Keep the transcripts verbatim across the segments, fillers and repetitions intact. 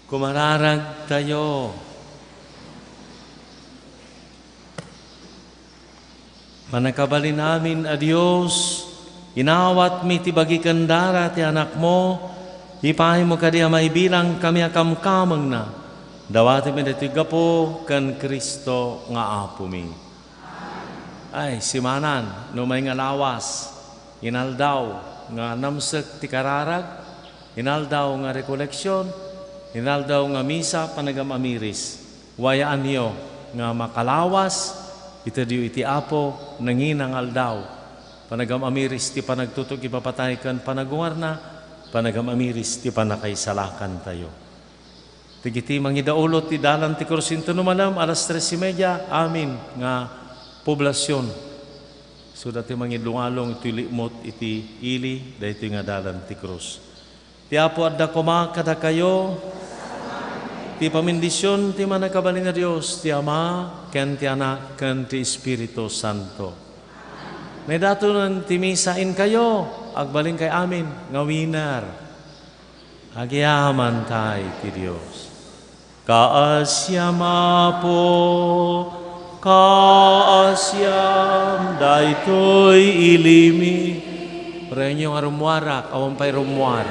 Kumararagtayo. Mannakabalin amin a Dios, inawatmi ti bagi ken dara ti Anakmo, ipaymo kadi a maibilang kami a kamkamengna. Dawatmi daytoy gapu ken Cristo nga Apomi. Ay, simanan, no may nga lawas, inaldaw nga namsek ti kararag, inaldaw nga rekoleksion, inaldaw nga misa, panagam-amiris. Wayaanyo nga makalawas, itedyo iti Apo, nangina nga aldaw. Panagam-amiris ti panagtutog ipapatay ken panagungarna, panagam-amiris ti pannakaisalakantayo. Dagiti mangidaulot ti dalan ti krus inton umalem, alas tres y media, amin nga poblasion. Isuda ti mangidungalong iti limot iti ili, daytoy nga dalan ti krus. Ti Apo adda koma kadakayo. Ti pamindision ti Mannakabalin a Dios, ti Ama, ken ti Anak, ken ti Espiritu Santo. Naidatonen ti misa inkayo, agbalin kay amin nga winner. Agyamantay ti Dios. Kaasiam, Apo, kaasiam daytoy ilimi. Purienyo nga rummuarak, awan pay rummuar.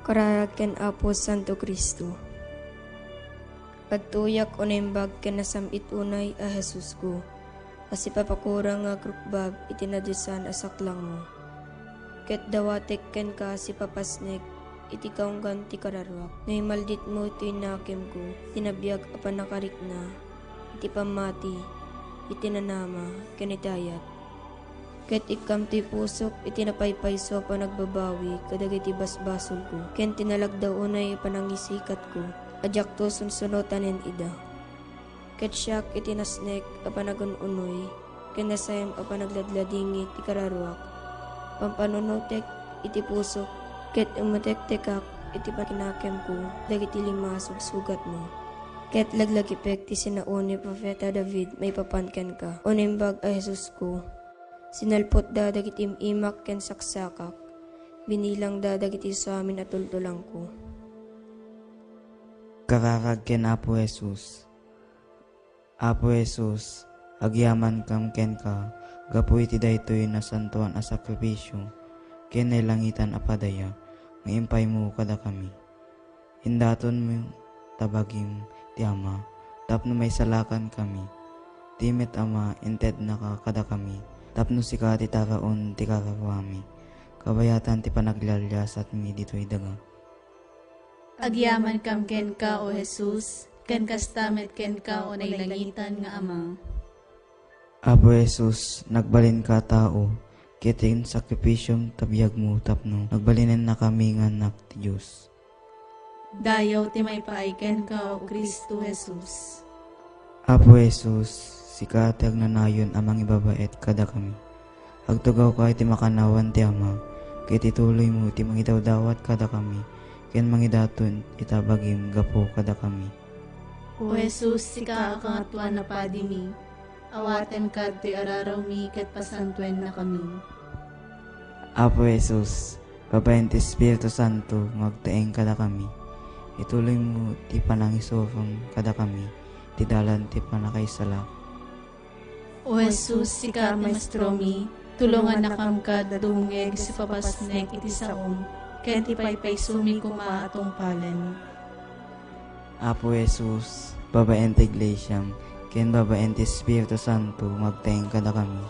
Kararag ken Apo Santo Cristo. Agtuyak o naimbag ken nasam-it unay a Jesusko, a sipapakurang nga agrukbab iti nadiosan a saklangmo. Ket dawatek kenka a sipapasnek iti kaunggan ti kararuak. No imalditmo ti nakemko, ti nabiag a pannakarikna, iti pammati, iti nanama, ken iti ayat. Ket ikkam ti pusok iti napaypayso a panagbabawi kadagiti basbasolko, ken ti nalagda unay a panangisikatko a diakto sunsunotanen ida. Ket siak iti nasnek a panagun-unoy ken nasayam a panagladladingit ti kararuak, pampanunotek iti pusok, ket umutektekak iti pakinakemko dagiti lima a sugsugatmo. Ket laglagipek ti sinao ni Profeta David maipapan kenka, o Naimbag a Jesusko. Sinalpotda dagiti im-imak ken saksakak, binilangda dagiti suamin a tultulangko. Kararag ken Apo Jesus. Apo Jesus, agyamankam kenka gapu iti daytoy nasantoan a sakrifisio ken nailangitan a padaya nga impaymo kadakami. Indatonmo ta bagim ti Ama tapno maisalakankami. Ti met Ama, intednaka kadakami tapno sika ti taraon ti kararuami, kabayatan ti panaglialiasatmi ditoy daga. Agyamankam kenka, O Jesus, ken kasta met kenka, O nailangitan nga Ama. Apo Jesus, nagbalinka a tao, ket ti insakripisyom ta biagmo tapno nagbalinennakami nga annak ti Dios. Dayaw ti maipaay kenka, O Cristo Jesus. Apo Jesus, sika ti agnanayon a mangibabaet kadakami. Agtugawka iti makannawan ti Ama, ket ituloymo ti mangidawdawat kadakami, ken mangidaton ita bagim gapu kadakami. O Jesus, sika a Kangatoan a Padimi, awatenka ditoy ararawmi ket pasantuennakami. Apo Jesus, Babaen ti Espiritu Santo nga agtaeng kadakami. Ituloymo ti panangisurong kadakami ti dalan ti pannakaisalak. O Jesus, sika a Maestromi, tulongannakam kad dumngeg sa ipapasnek iti saom, ken ti paypaysomi koma a tungpalen. Apo Jesus, babaen ti Iglesiam, ken babaen ti Espiritu Santo, nga agtaeng kadakami.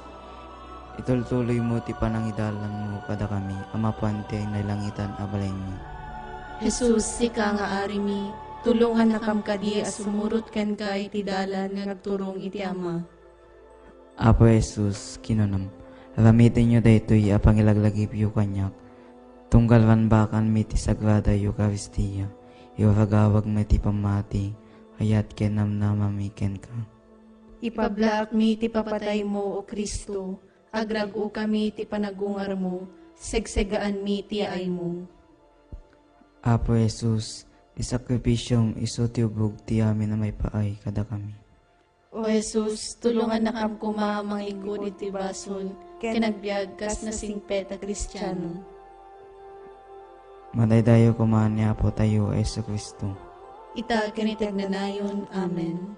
Itultuloymo ti panangidalanmo kadakami a mapan ti nailangitan a balaymi. Jesus, sika nga Arimi, tulongannakam kadi a sumurot kenka iti dalan nga agturong iti Ama. Apo Jesus, kinunam, aramidenyo daytoy a pangilaglagipyo kaniak, tunggal banbakanmi ti Sagrada Eukaristia, iragawagmi ti pammati, ayat ken namnamami kenka. Ipablaakmi ti papataymo, O Cristo, agrag-okami ti panagungarmo, segsegaanmi ti yaaymo. Apo Jesus, ti sakrifisiom isu ti ubog ti amin a maipaay kadakami. O Jesus, tulongannakam koma a mangikkud iti basol ken agbiag kas nasingpet a Kristiano. Madaydayaw koma ni Apotayo a Jesu-Cristo. Ita ken iti agnanayon. Amen.